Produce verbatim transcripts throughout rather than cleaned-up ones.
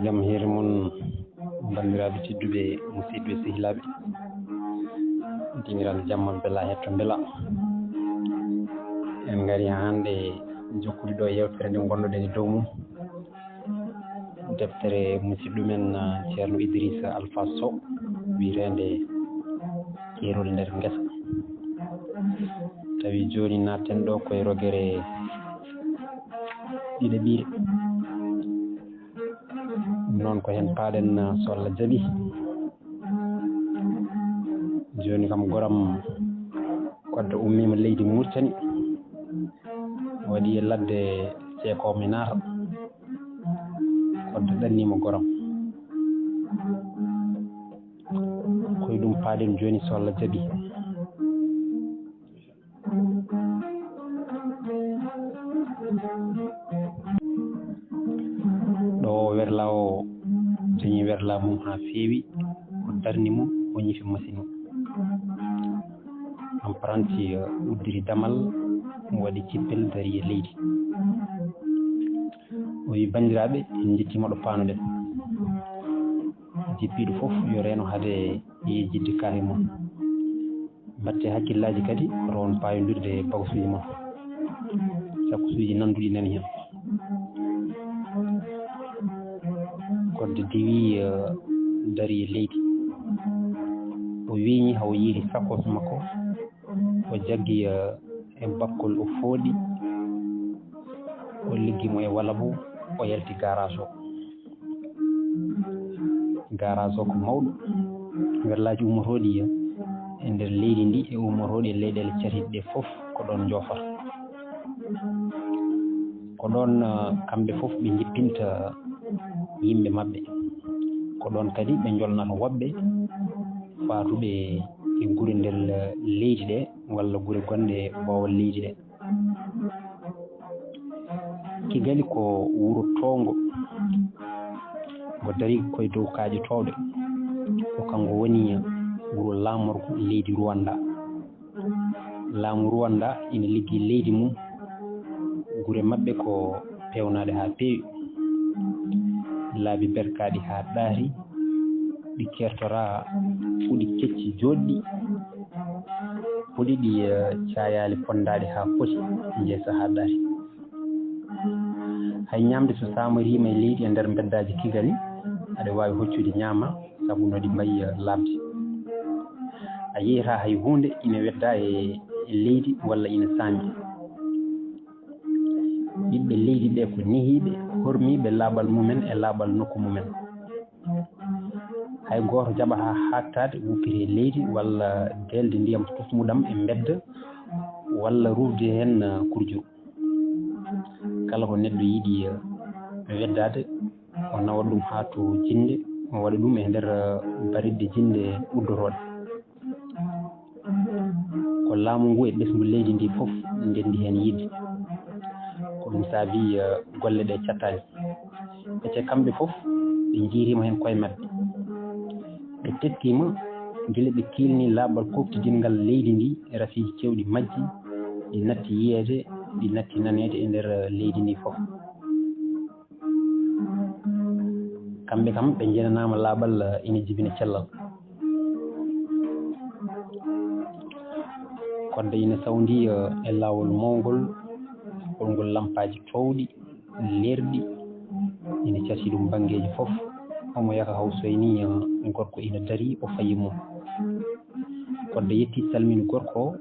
Jam hiiri mon, banndiraaɓe tedduɓe, musidɓe sehilaaɓe, dingiral jamma bela hetto mbela. En ngari haa hannde jokkude ɗo yewtere nde ngonnoɗen e dow mum. Deftere musidɗo men, ah, Ceerno Idrissa Alpha Sow, wiyeteende Keerol nder ngesa. Tawi jooni naatten ɗo koye rogere ɗiɗaɓire. Noon ko heen paaɗen, ah, so Allah jaɓi. Jooni kam goram Kodda ummiima leydi Mauritanie, waɗi e ladde Seeko mi naata. Kodda ɗanniima goram. Koye ɗum paaɗen jooni so Allah jaɓi. Ɗo werla o dañi werla mum haa feewi, o darni mo, o ñifi masiŋ o. Emprunté, eh, uddiri damal, waɗi cippel, dari e leydi. O wi, "Banndiraaɓe, en njettiima ɗo paanoɗen. Jippiiɗo fof yo reeno hade yejjitde kaafi mum. Mbaɗte hakkillaaji kadi, oto on paayondirde e baksuuji mon. Sakkusuuji nanduɗi nani heen." Kodda diwi, eh, dari e leydi. O wiiñi haa o yiiti sakkos makko. O jaggi, eh, e bakkol o fooɗi. O liggi mo e walabu, o yalti garage o. Garage o ko mawɗo. Werlaaji ummotooɗi e nder leydi ndi e ummotooɗi e leyɗeele catiiɗe ɗe fof ko ɗoon njoofata. Ko ɗoon, eh, kamɓe fof ɓe njippinta yimɓe maɓɓe. Ko ɗoon kadi ɓe njolnata woɓɓe faatuɓe e gure nder leydi ɗe walla gure gonɗe boowal leydi ɗe. Kigali ko wuro towngo, ngo darii koye dow kaaƴe toowɗe. Ko kanko woni wuro laamorgo leydi Rwanda. Laamu Rwanda ina liggii leydi mum. Gure maɓɓe ko peewnaaɗe haa peewi. Laabi berkaaɗi haa ɗaati, ɗi keertoraa, puɗi kecci jooɗɗi, puɗi ɗi, eh, caayaali ponndaaɗi haa poti, njeesa haa ɗaati. Hay ñaamde so saamariima e leydi e nder mbeddaaji Kigali, aɗa waawi hoccude ñaama, sabu no ɗi mbayi, eh, laaɓde. A yiyataa hay huunde ina wedda e, e leydi walla ina saami. Ɓiɓɓe leydi ɓe ko nehiiɓe, hormiiɓe laaɓal mumen e laaɓal nokku mumen. Hay gooto jaɓataa haaɗtaade wuppiree leydi walla deelde ndiyam tusmuɗam e mbedda walla ruufde heen, eh, kurjuru. Kala ko neɗɗo yiɗi, eh, weddaade, o nawa ɗum haa to jinnde, o waɗa ɗum e nder, eh, baritɗe jinnde uddotooɗe. Ko laamu ngu e ɓesngu leydi ndi fof ndenndi heen yiɗde. Ko ɗum saabi, eh, golle ɗe cattaani. Ete kamɓe fof ɓe njiiriima heen koye maɓɓe. Ɓe tettiima gila ɓe kiilni laaɓal kuuɓtidinngal leydi ndi e rafiiji keewɗi majji, ɗi natti yiyeede, ɗi natti naneede e nder, eh, leydi ndi fof. Kamɓe kam ɓe njenanaama laaɓal, eh, ina jibina cellal. Kodda ina sawndi, eh, e laawol mawngol, ngol lampaaji toowɗi, leerɗi, ina cati ɗum banngeeji fof. Omo yaka haw soyni, eh, gorko ina darii, o fayi mum. Kodda yetti salmini gorko o,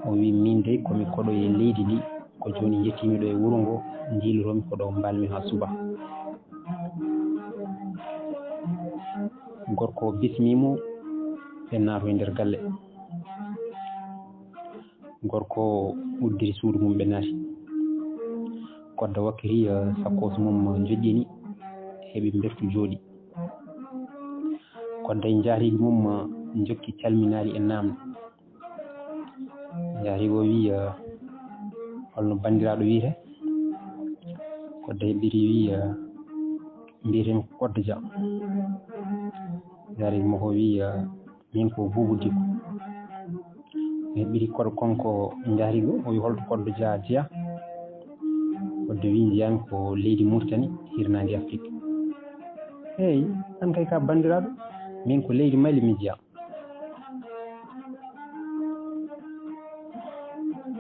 o wi, "Min dey ko mi koɗo e leydi ndi, ko jooni njettiimi ɗo e wuro ngo, njiilotoomi ko ɗo mbaal-mi haa suba." Gorko o bismii mo, ɓe naatoyi nder galle. Gorko o uddiri suudu mum, ɓe naati. Kodda wakkiti, eh, sakkoosi mum njoƴƴini, heɓi mbertu jooɗi. Kodda e njaatigi mum, eh, njokki calminaali e naamne. Njaatigi o wi, eh, "Holno banndiraaɗo wiyetee?" Kodda heɓɓiti wi, eh, "Mbiyetee-mi ko Kodda Dia." Njaatigi makko wi, eh, "Min ko Buubu Dikko." Heɓɓiti koɗo konko njaatigi o, o wi, "Holto Kodda Dia jeyaa?" Kodda wi, "Njeyaa-mi ko leydi Mauritanie, hirnaange Afrik." Eey, aan kay ka banndiraaɗo, min ko leydi Mali mi jeyaa.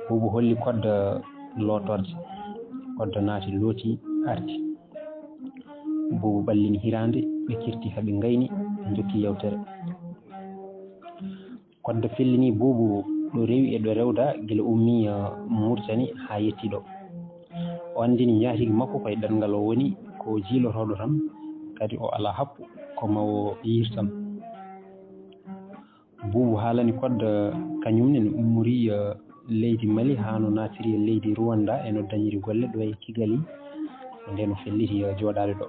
Buubu holli Kodda lootorde. Kodda naati looti arti. Buubu ɓallini hiraande, ɓe kirti haa ɓe ngayni, ɓe njokki yewtere. Kodda fellini Buubu ɗo rewi e ɗo rewda gila ummii, eh, Muritani haa yetti ɗo. O anndini njaatigi makko ko e ɗanngal o woni, ko o jiilotooɗo tan, kadi o alaa happu, ko ma o yiir tan. Buubu haalani Kodda kañum ne no ummorii, eh, leydi Mali haa no naatiri e leydi Rwanda e no dañiri golle ɗo e Kigali, ko ndeen o felliti, eh, jooɗaade ɗo.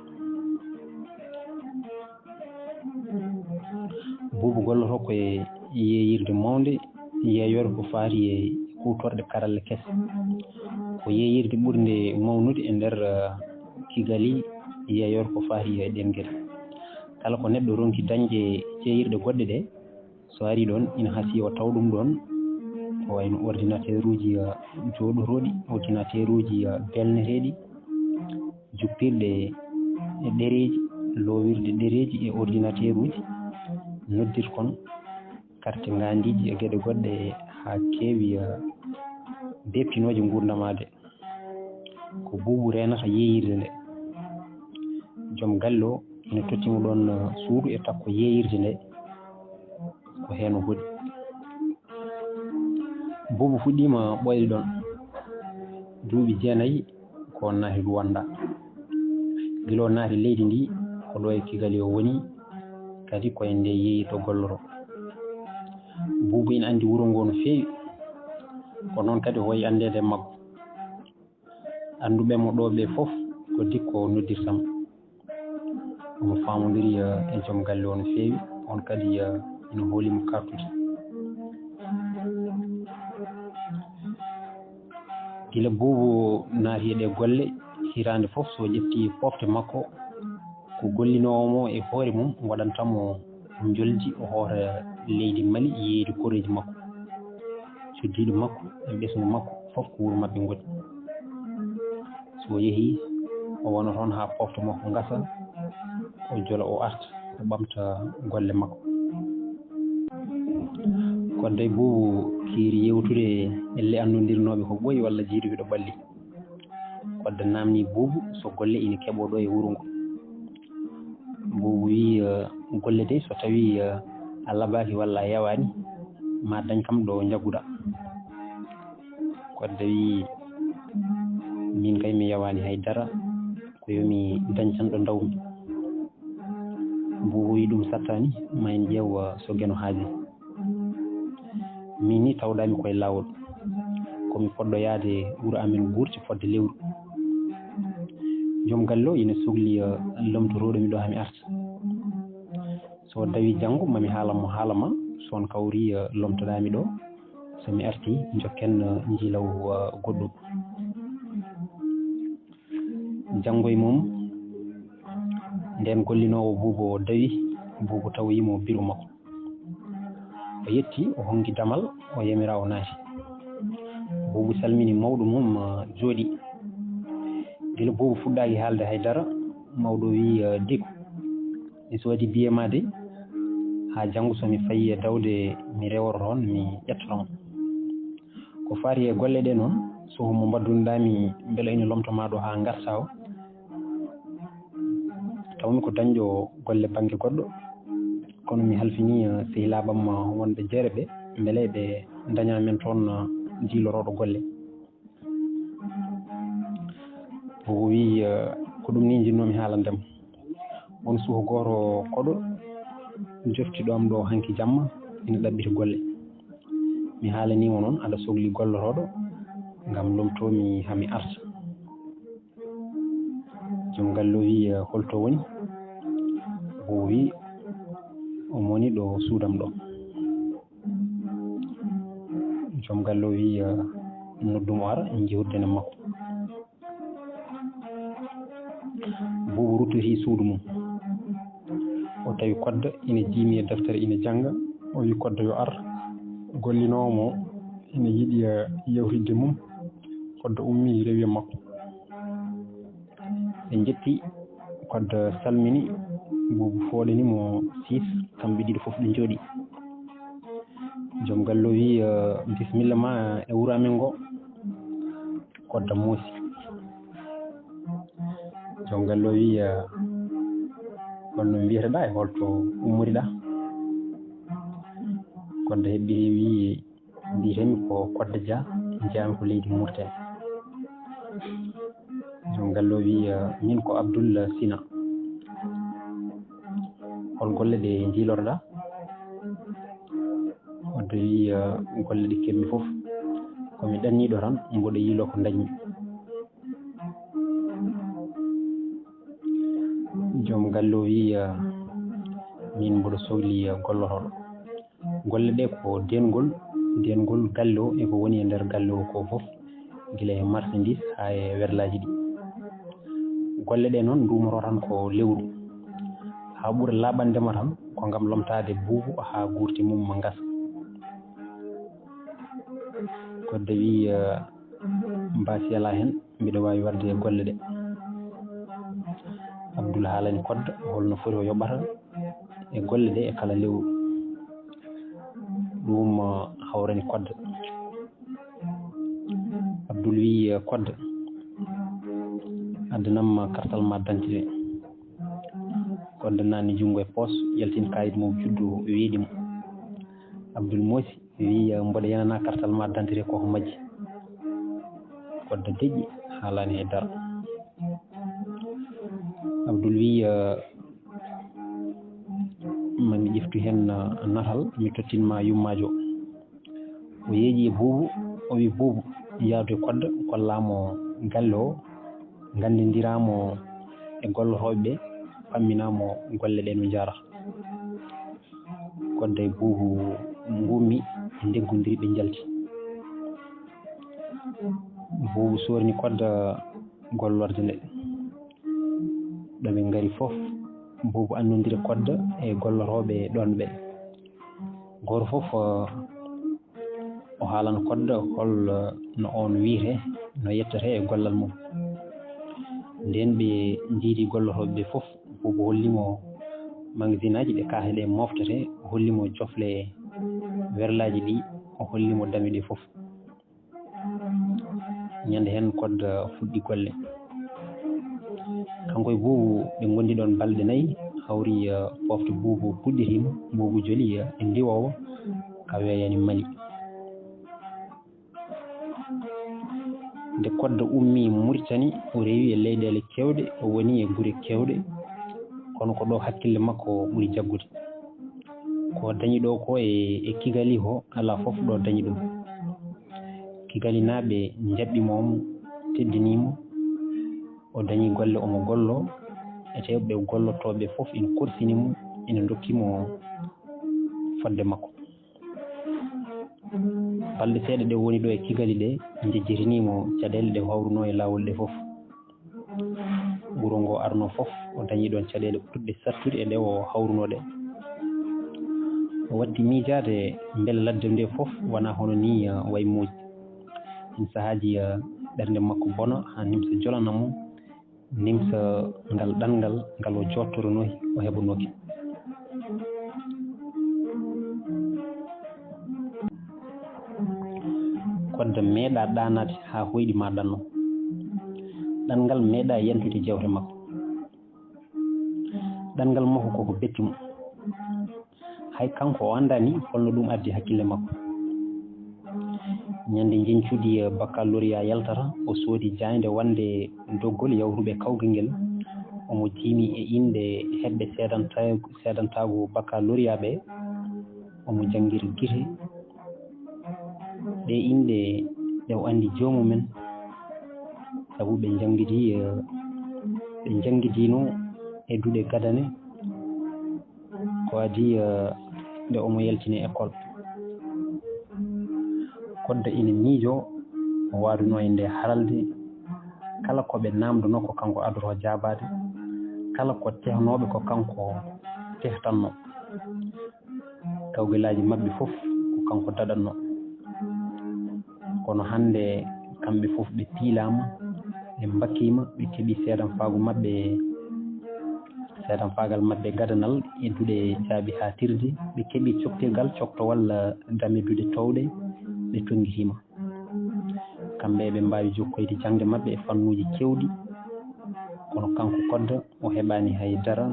Buubu gollotoo ko e yeeyirde mawnde, yeeyoore ko faati e huutorɗe karalle kese. Ko yeeyirde ɓurnde mawnude e nder, eh, Kigali, yeeyoore ko faati e ɗeen geɗe. Kala ko neɗɗo ronki dañde yeeyirɗe goɗɗe ɗe, so ari ɗoon, ina hasii o taw ɗum ɗoon, ko wayno ordinateur uji, eh, jooɗorooɗi, ordinateur uji, eh, belneteeɗi, juppirɗe e ɗereeji, loowirde ɗereeji e ordinateur uji, noddirkon, karte ngaandiiji e geɗe goɗɗe haa keewi, eh, beeptinooje nguurndam aade. Ko Buubu reenata yeeyirde nde. Joom galle o ina totti mo ɗoon, eh, suudu e takko yeeyirde nde. Ko heen o hoɗi. Buubu fuɗɗiima ɓooyde ɗoon. Duuɓi jeenayi ko o naati Luwannda. Gila o naati leydi ndi, ko ɗo e Kigali o woni, kadi ko e nde yeeyirde o golloroo. Buubu ina anndi wuro ngoo no feewi, ko noon kadi o wayi anndeede e makko. Annduɓe mo ɗo ɓe fof ko Dikko noddirta mo. Omo faamondiri, eh, e joom galle o no feewi, oon kadi, eh, ina hooli mo kaartude. Gila Buubu naati e ɗee golle, hitaande fof so ƴetti pofte makko, ko gollinoowo mo e hoore mum waɗanta mo njoldi o hoota leydi Mali, yeeyde koreeji makko. Cuddiiɗo makko e ɓesngu makko fof ko wuro maɓɓe ngoni. So o yehii, o wona toon haa pofte makko ngasa, o jola, o arta, o ɓamta golle makko. Kodda e Buubu kiiri yewtude e le annondirnooɓe ko ɓooyi walla jiiduɓe ɗo ɓalli. Kodda naamnii Buubu so golle ina keɓoo ɗo e wuro ngo. Buubu wii, eh, golle dey, so tawii, eh, a labaaki walla a yawaani, ma dañ kam ɗo njagguɗaa. Kodda wii, miin kay mi yawaani hay dara, ko yo mi dañ tan ɗo ndawmi. Buubu wii ɗum sattaani, ma en ƴeew, eh, so Geno haajii. Miin ni tawɗaami koye laawol. Ko mi poɗɗo yahde wuro amen Guurti fodde lewru. Joom galle o ina sokli, eh, lomtorooɗo mi ɗo haa mi arta. So o dawi janngo, ma mi haala mo haala ma, so on kawri, eh, lomtoɗaa mi ɗo, so mi arti, njokken, eh, njiilaw, eh, goɗɗum. Janngo e mum, ndeen gollinoowo Buubu o dawi, Buubu tawoyi mo biro makko. O yetti, o honngi damal, o yamira o naati. Buubu salmini mawɗo mum, eh, jooɗi. Gila Buubu fuɗɗaaki haalde hay dara, mawɗo wii, eh, Diko, mi soodi biye ma de, haa janngo so mi fayi e dawde mi rewoto toon, mi ƴettoto mo. Ko faati e golle ɗe noon, so mo mbaddunɗaa mi mbela ina lomto ma ɗo haa ngartaa o. Tawmi ko dañɗo golle bannge goɗɗo, kono mi halfinii, eh, sehilaaɓe am wonɓe jeere ɓe, mbele ɓe ndaña men toon, eh, jiilorooɗo golle. O wii, eh, ko ɗum ni njinnoomi haalande ma. Won suka gooto koɗo jofti ɗo am ɗo hanki jamma, ina ɗaɓɓita golle. Mi haalanii mo noon aɗa sokli gollotooɗo ngam lomtoomi haa mi arta. Joom galle o wii, eh, holto woni? O wii, omo woni ɗo suudu am ɗo. Joom galle o wii, eh, noddu mo ara, en njehu dene makko. Buubu ruttotii suudu mum. O tawi Kodda ina jiimi e deftere ina jannga. O wii Kodda yo ar. Gollinoowo mo ina yiɗi, eh, yewtidde mum. Kodda ummii, rewi e makko. Ɓe njetti, Kodda salmini. Buubu fooɗani mo siis, kamɓe ɗiɗo fof ɓe njooɗi. Joom galle o wii, "Eh, bisimilla ma e wuro amen ngo." Kodda moosi. Joom galle o wii, "Eh, holno mbiyete-ɗaa e holto ummori-ɗaa?" Kodda hebbiri wii, "Mbiyetee-mi ko Kodda Dia, njeyaa-mi ko leydi Mauritanie." Joom galle o wii, "Min ko Abdoul Sina. Hol golle ɗe njiiloto-ɗaa?" Kodda wii, "Golle ɗe keɓ-mi fof, ko mi ɗanniiɗo tan, mboɗo yiiloo ko ndañ-mi." Joom galle o wii, "Min mboɗo sokli gollotooɗo." Golle ɗe ko deengol, deengol galle o e ko woni e nder galle o ko fof, gila e marchandise haa e werlaaji ɗi. Golle ɗe noon nduumoto tan ko lewru. Haa ɓura laaɓande ma tan ko ngam lomtaade buubu haa guurti mum ma ngasa. Kodda wii, "Eh, mbaasi alaa heen, mbiɗo waawi waɗde e golle ɗe." Abdul haalani Kodda holno foti o yoɓata e golle ɗe e kala lewru. Ɗum, eh, hawrani Kodda. Abdul wii, eh, "Kodda, addanam kartal ma dantite." Kodda naatni junngo e poos, yaltini kaayit mum juddu, weeɗi mo. Abdul moosi, wii, "Mboɗo yenanaa kartal ma dantite ko ko majji." Kodda deƴƴi, haalaani hay dara. Abdul wii, "Ma mi ƴeftu heen natal, mi tottin ma yummaajo." O yeeƴi e buubu, o wii, "Buubu, yaadu e Kodda, kollaa mo galle o, nganndindiraa mo e gollotooɓe ɓe, pamminaa mo golle ɗe no njahrata." Kodda e buubu ngummii, ɓe ndeggondiri, ɓe njalti. Buubu soorni Kodda gollorde nde. Ɗo ɓe ngari fof, buubu anndondiri Kodda e gollotooɓe ɗoon ɓe. Gooto fof, eh, o haalana Kodda hol, eh, no oon wiyetee, no yettetee e gollal mum. Ndeen ɓe njiidi gollotooɓe ɓe fof, buubu holli mo magasinaaji ɗe kaake ɗe mooftetee, o holli mo cofle werlaaji ɗi, o holli mo dame ɗe fof. Ñande heen Kodda fuɗɗi golle. Kanko e buubu ɓe ngondi ɗoon balɗe nayi, hawri, eh, foofto buubu puɗɗitii mo, buubu joli, eh, e ndiwoowo ka weeyo ne mali. Nde Kodda ummii Muritani, o rewi e leyɗeele keewɗe, o woni e gure keewɗe, kono ko ɗo hakkille makko ɓuri jaggude. Ko dañi ɗo ko e, e Kigali ko alaa fof ɗo dañi ɗum. Kigalinaaɓe njaɓɓi mo, teddini mo, o dañi golle omo gollo, ete ɓe gollotooɓe fof ina korsini mo, ina ndokki mo fodde makko. Balɗe seeɗa ɗe woni ɗo e Kigali ɗe, njejjitini mo caɗeele ɗe o hawrunoo e laawol ɗe fof. Wuro ngo arnoo fof, o dañi ɗoon caɗeele ɓurɗe sattude e ɗe o hawrunoo ɗe. O waɗti miijaade mbele ladde nde fof wonaa hono nii, eh, wayi moƴƴi. Heen sahaaji, eh, ɓernde makko bona, haa nimsa jolana mo, nimsa ngal ɗanngal ngal o jooɗtoronooki, o heɓanooki. Kodda meeɗaa ɗaanaade haa hoyɗi ma ɗanno. Ɗanngal meeɗaa yantude jewte makko. Ɗanngal makko koko betti mo. Hay kanko o anndaa ni holno ɗum addi hakkille makko. Ñande njeñcudi baccalauréat yaltata, o soodi jaaynde wonnde doggol yawtuɓe kawgel ngel. Omo jiimi e inɗe heɓɓe seedanta-, seedantaagu baccalauréat ɓe. Omo janngiri gite. Ɗe inɗe ɗe o anndi joomum en, sabu ɓe njanngidi, eh, ɓe njanngidiino e duɗe gadane. Ko adii, eh, nde omo yaltini école. Kodda ina miijoo, o waadunoo e nde haralde, kala ko ɓe naamndunoo ko kanko adoroo jaabaade, kala ko tehnooɓe ko kanko tehtannoo. Kawgelaaji maɓɓe fof ko kanko daɗatnoo. Kono hannde kamɓe fof ɓe piilaama, ɓe mbakkiima, ɓe keɓii seedanfaagu maɓɓe. Seedanfaagal maɓɓe gadanal e duɗe caabi haatirde, ɓe keɓi coktirgal coktowal, eh, dame duɗe toowɗe, ɓe tonngitiima. Kamɓe eɓe mbaawi jokkoyde jaŋde maɓɓe e fannuuji keewɗi, kono kanko Kodda o heɓaani hay dara,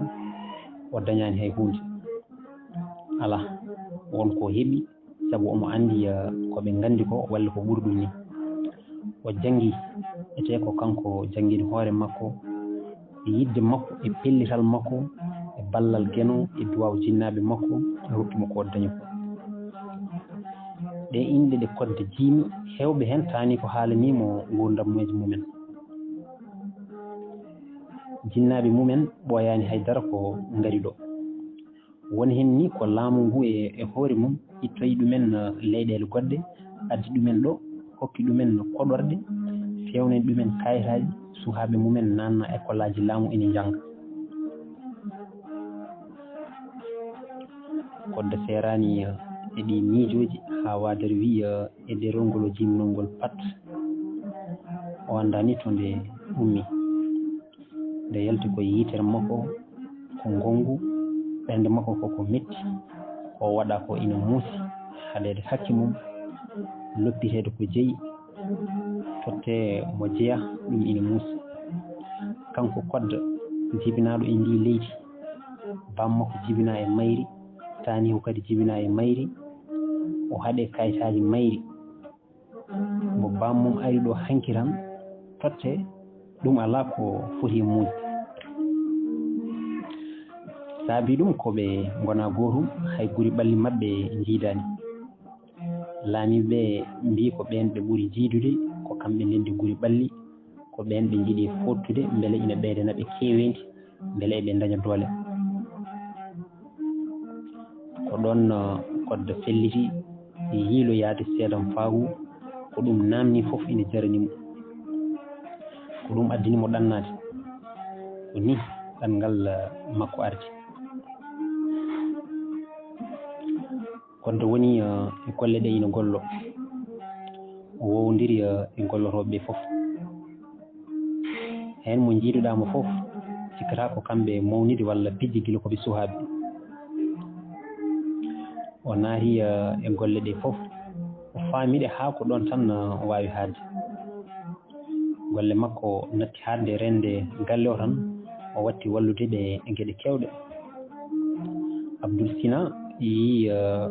o dañaani hay huunde. Alaa, won ko heɓi, sabu omo anndi, eh, ko ɓe nganndi ko walla ko ɓuri ɗum ni. O janngi, etee ko kanko janngini hoore makko, e yiɗde makko, e pellital makko, e ballal Geno, e duwaaw jinnaaɓe makko, rokki mo ko o dañi ko. Ɗee inɗe ɗe Kodda jiimi, heewɓe heen taani ko haalanii mo nguurndammeeji mumen. Jinnaaɓe mumen ɓooyaani hay dara ko ngari ɗo. Woni heen ni ko laamu ngu e, e hoore mum ittoyi ɗumen, eh, leyɗeele goɗɗe, addi ɗumen ɗo, hokki ɗumen koɗorɗe, feewnani ɗumen kayitaaji, suhaaɓe mumen naanna ekolaaji laamu ina njannga. Kodda seeraani, eh, e ɗii miijooji haa waadere wiyi, eh, e ɗerol ngol o jiimnoo ngol pat, o anndaani to nde ummi. Nde yalti ko e yitere makko, ko ngongu, ɓernde makko ko ko metti, ko o waɗa ko ina muusi, haɗeede hakke mum, loppiteede ko jeyi, tottee mo jeyaa, ɗum ina muusi. Kanko Kodda, jibinaaɗo e ndii leydi, baam makko jibinaa e mayri, taaniiko kadi jibinaa e mayri, o haɗee kayitaaji mayri. Mo baam mum ari ɗo hanki tan, totte, ɗum alaa ko foti e muuñde. Saabii ɗum ko ɓe ngonaa gootum, hay guri ɓalli maɓɓe njiidaani. Laamiiɓe ɓe mbii ko ɓeen ɓe ɓuri jiidude, ko kamɓe ndenndi guri ɓalli, ko ɓeen ɓe njiɗi fooɗtude, mbele ina ɓeydana ɓe keeweendi, mbele eɓe ndaña doole. Ko ɗoon, uh, Kodda felliti, yiiloyaade seedanfaagu, ko ɗum naamnii fof ina jarani mo. Ko ɗum addani mo ɗannaade. Ko nii ɗanngal, uh, makko ardi. Kodda woni, uh, e golle ɗe ina gollo. O wowondiri, uh, e gollotooɓe ɓe fof. Heen mo njiiduɗaa mo fof, cikkataa ko kamɓe mawnidi walla pijji gila ko ɓe suhaaɓe. O naati, eh, e golle ɗe fof, o faami ɗe haa ko ɗoon tan, eh, o waawi haalde. Golle makko natti haaɗde reende galle o tan, o watti wallude ɓe e geɗe keewɗe. Abdul Sina yii, eh,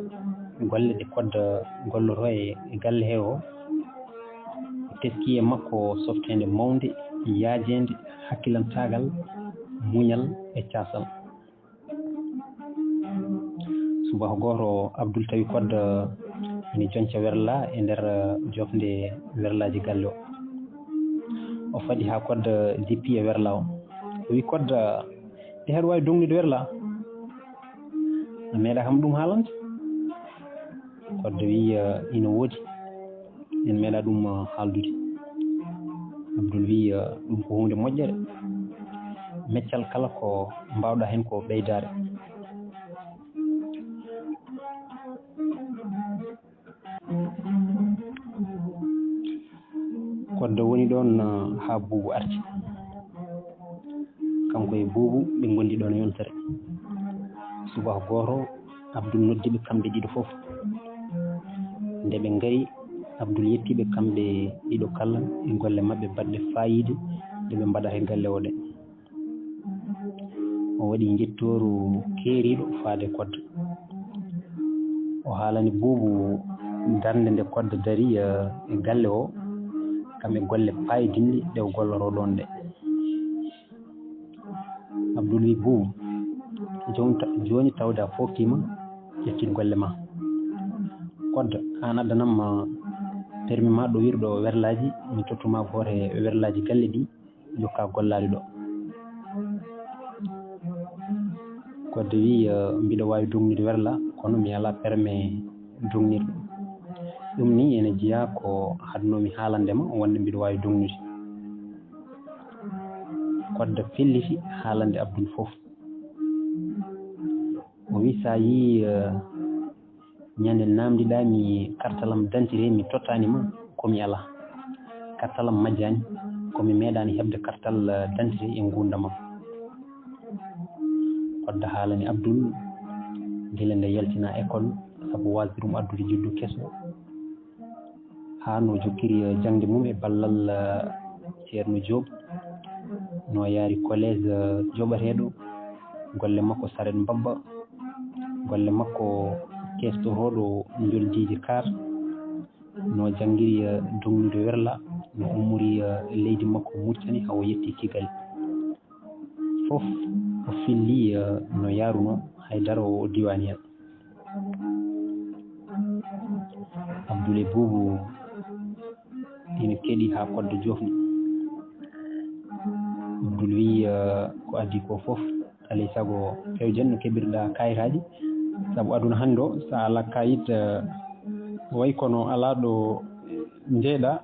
golle ɗe Kodda gollotoo e, e galle hee o. O teskii e makko softeende mawnde, yaajeende, hakkilantaagal, muñal e caasal. Subaka gooto, Abdul tawi Kodda ina jonca werla e nder, eh, jofnde werlaaji galle o. O faɗi haa Kodda jippi e werla o. O wi, "Kodda, ɗe haɗa waawi dognude werla?" A meeɗaa kam ɗum haalande? Kodda wi, eh, "Ina woodi. En meeɗaa ɗum, eh, haaldude." Abdul wi, eh, "Ɗum ko huunde moƴƴere. Meccal kala ko mbaawɗaa heen ko ɓeydaare." Kodda woni ɗoon, ah, haa Buubu arti. Kanko e Buubu ɓe ngondi ɗoon e yontere. Subaka gooto, Abdul noddi ɓe kamɓe ɗiɗo fof. Nde ɓe ngari, Abdul yetti ɓe kamɓe ɗiɗo kala e golle maɓɓe baɗɗe faayiida ɗe ɓe mbaɗata e galle o ɗe. O waɗi njettooru keeriiɗo faade Kodda. O haalani Buubu darnde nde Kodda dari, eh, e galle o, kam e golle paydinɗe ɗe o gollotoo ɗoon ɗe. Abdul wi, "Buubu, jooni ta-, jooni tawde a fooftiima, ƴettin golle ma. Kodda, aan addanam ma permi ma ɗo wirɗo werlaaji, mi tottu ma gooto e werlaaji galle ɗi." Jokka gollaade ɗo. Kodda wi, eh, "Mbiɗo waawi dognude werla, kono mi alaa perme dognirɗo. Ɗum ni ene jeyaa ko haɗnoomi haalande ma wonde mbiɗo waawi dognude." Kodda felliti haalande Abdul fof. O wi, "So a yii, eh, ñande naamndiɗaa mi kartal am dantite, mi tottaani ma, ko mi alaa. Kartal am majjaani, ko mi meeɗaani heɓde kartal, eh, dantite e nguurndam am." Wadda haalani Abdul gila nde yaltina école, sabu waasde ɗum addude juddu keso. Haa no jokkiri, eh, jaŋde mum e ballal, eh, Ceerno Joob, no yaari collège, eh, joɓateeɗo, golle makko saret mbabba, golle makko keestorooɗo njoldiije kaar, no janngiri, eh, dognude werla, no ummori, eh, leydi makko Murtani haa o yetti Kigali. Fof o filli, eh, no yaarunoo, hay dara o diwaani heen. Abdul e Buubu ina keɗi haa kodda joofni. Abdul wiyi, eh, ko adii ko fof, alaa e sago fewjen no keɓirɗaa kaayitaaji, sabu aduna hannde o, so a alaa kaayit, eh, way kono alaa ɗo njeyɗaa,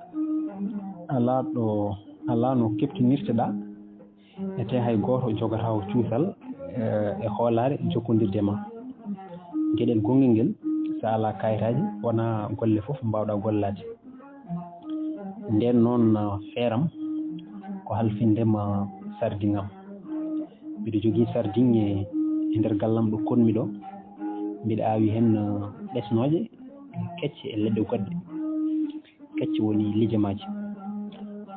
alaa ɗo, alaa no keɓtinirteɗaa. Ete hay gooto jogataa o cuusal, eh, e hoolaare jokkondirde ma. Geɗel gonngel ngel, so a alaa kaayitaaji, wonaa golle fof mbaawɗaa gollaade. Ndeen noon, eh, feeram ko halfinde ma sardiŋ am. Mbiɗo jogii sardiŋ e, e nder gallam ɗo konmi ɗo. Mbiɗa aawi heen, eh, ɓesnooje kecce e leɗɗe goɗɗe. Kecce woni lijemaaji.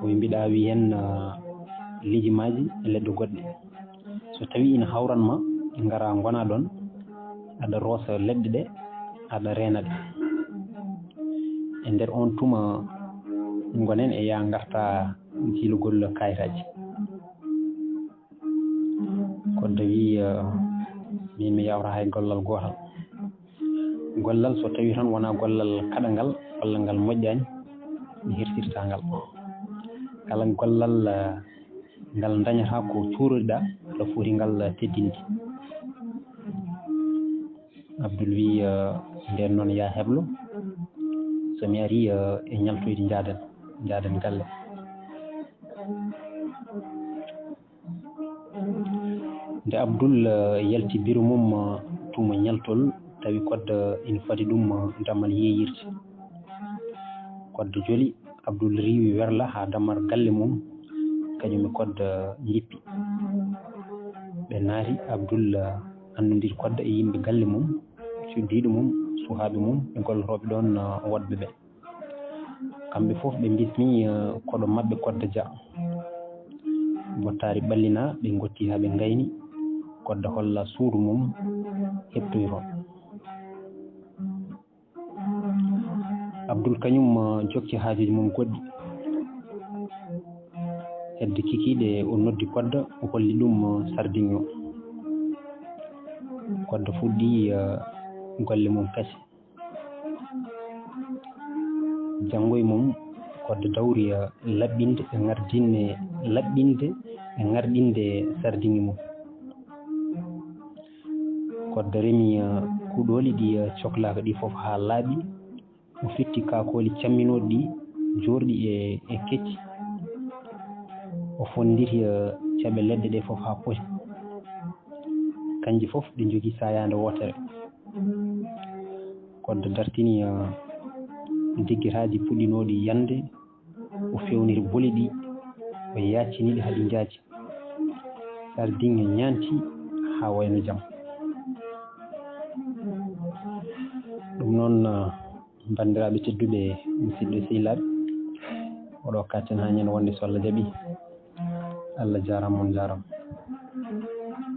O wi mbiɗa aawi heen, ah, lijemaaji e leɗɗe goɗɗe. So tawii ina hawran ma, ngara ngona ɗoon, aɗa roosa leɗɗe ɗe, aɗa reena ɗe. E nder oon tuma ngonen e yaa ngarta jiilugol kaayitaaji. Kodda wi, eh, min mi yawra hay gollal gootal. Gollal so tawii tan wonaa gollal kaɗangal walla ngal moƴƴaani, mi hirsiraa ngal. Kala gollal, eh, ngal ndañataa ko cuuroriɗaa, aɗa foti ngal teddinde. Abdul wi, eh, ndeen noon yaa heblo. So mi arii, eh, e ñaltoyde njaaden, njaaden galle. Nde Abdul, eh, yalti biro mum, eh, tuma ñaltol, tawi kodda ina fadi ɗum, eh, dammal yeeyirde. Kodda joli, Abdul riiwi werla haa dammar galle mum, kañum e kodda njippi. Ɓe naati, Abdul, eh, anndondiri kodda e yimɓe galle mum, cuddiiɗo mum, suhaaɓe mum, e gollotooɓe ɗoon, eh, woɗɓe ɓe. Kamɓe fof ɓe mbismii, eh, koɗo maɓɓe Kodda Dia. Bottaari ɓallinaa, ɓe ngotti haa ɓe ngayni. Kodda holla suudu mum heɓtoytoo. Abdul kañum, eh, jokki haajuuji mum goɗɗi. Hedde kikiiɗe o noddi Kodda, o holli ɗum, eh, sardiŋ o. Kodda fuɗɗi, eh, golle mum kese. Janngo e mum, Kodda dawri, eh, laɓɓinde e ŋardinne, laɓɓinde e ŋarɗinde sardiŋi mum. Kodda remi, eh, kuɗooli ɗi, eh, coklaaka ɗi fof haa laaɓi. O fitti kaakooli camminooɗi ɗi, joorɗi e, e kecci. O fonnditi, eh, caɓe leɗɗe ɗe fof haa poti. Kanji fof ɗi njogii saayaande wootere. Kodda dartini, eh, diggitaaji puɗɗinooɗi yande, o fewniti boli ɗi, o yaaccini ɗi haa ɗi njaaji. Sardiŋ ñaanti haa wayno jam. Ɗum noon, eh, banndiraaɓe tedduɓe, musidɓe sehilaaɓe, oɗo katten haa ñande wonde so Allah jaɓi. Allah jaaraama, on jaaraama.